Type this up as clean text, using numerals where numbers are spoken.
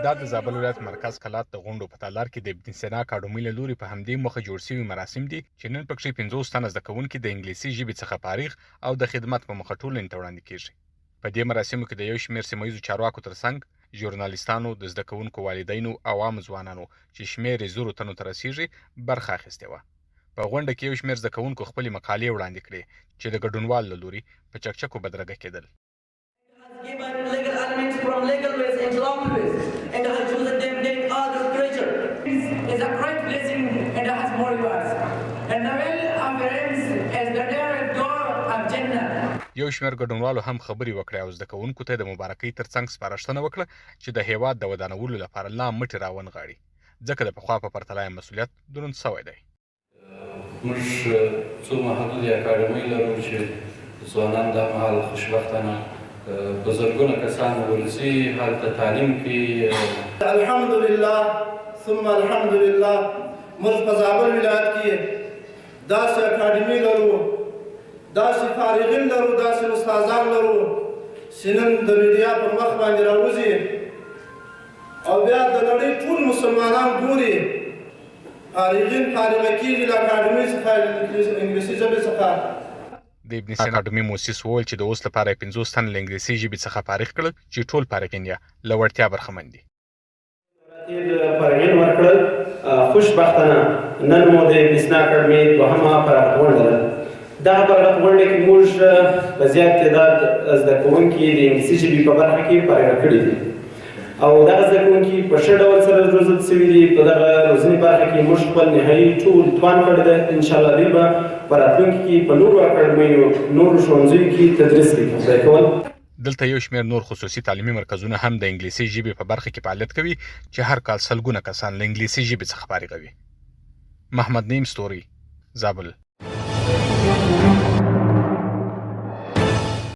دا د زابل ولایت مرکز کلات د غونډو په تالار کې د ابن سینا اکاډمۍ له لوري په همدې موخه جوړ شوي مراسم دي چې نن پکښې 50 تنه زده کوونکي د انګلیسي ژبې څخه فارغ او د خدمت په موخه ټولنې ته وړاندې کیږي. په دې مراسمو کې د یو شمېر سیمه ییزو چارواکو ترڅنګ ژورنالیستانو، د زده کوونکو والدینو او عامو ځوانانو چې شمېر یې زرو تنو ته رسیږي برخه اخیستې وه. په غونډه کې یو شمېر زده کوونکو خپلې مقالې وړاندې کړې چې د ګډونوالو له لوري په چکچکو بدرګه کېدل. یو شمېر ګډونوالو هم خبرې وکړې او زده کوونکو ته د مبارکۍ ترڅنګ سپارښتنه وکړه چې د هېواد د ودانولو لپاره لا مټې راونغاړي ځکه د پخوا په پرتله یې مسولیت دروند شوی دی. موږ څو محدودې اکاډمۍ لرو چې ځوانان دا مهال خوشبختانه په زرګونه کسان ورځي هلته تعلیم کوي. الحمدلله ثم الحمدلله موږ په زابل ولایت کې داسې اکاډمي لرو، داسې فارغین لرو، داسې استادان لرو چې نن د میډیا پر مخ باندې راوځي او بیا د نړۍ ټول مسلمانان ګوري. فارغین فارغه کیږي له اکاډمۍ څخه، انګلیسي ژبې څخه. د ابن سینا اکاډمي موسس وویل چې د اوس لپاره یې 50 تنه له انګلیسي ژبې څخه فارغ کړل چې ټول فارغین یې له وړتیا برخمن دي. فارغین ورکړل. خوشبختانه نن مو د ابن سینا اکاډمي دوهمه فراغت غونډه ده. دغه فراغت غونډه کې موږ په زیات تعداد زده کوونکي د انګلیسي ژبې په برخه کې فارغه کړي دي او دغه زده کوونکي په ښه ډول سره روزل شوي دي. په دغه روزنې برخه کې موږ خپل نهایي ټول توان کړی دی. انشاءالله دوی به په راتلونکي کې په نورو اکاډمیو، نورو ښوونځیو کې تدریس کوي. خدای کول. دلته یو شمېر نور خصوصي تعلیمي مرکزونه هم د انګلیسي ژبې په برخه کې فعالیت کوي چې هر کال سلګونه کسان له انګلیسي ژبې څخه فارغوي. محمد نعیم ستوری، زابل.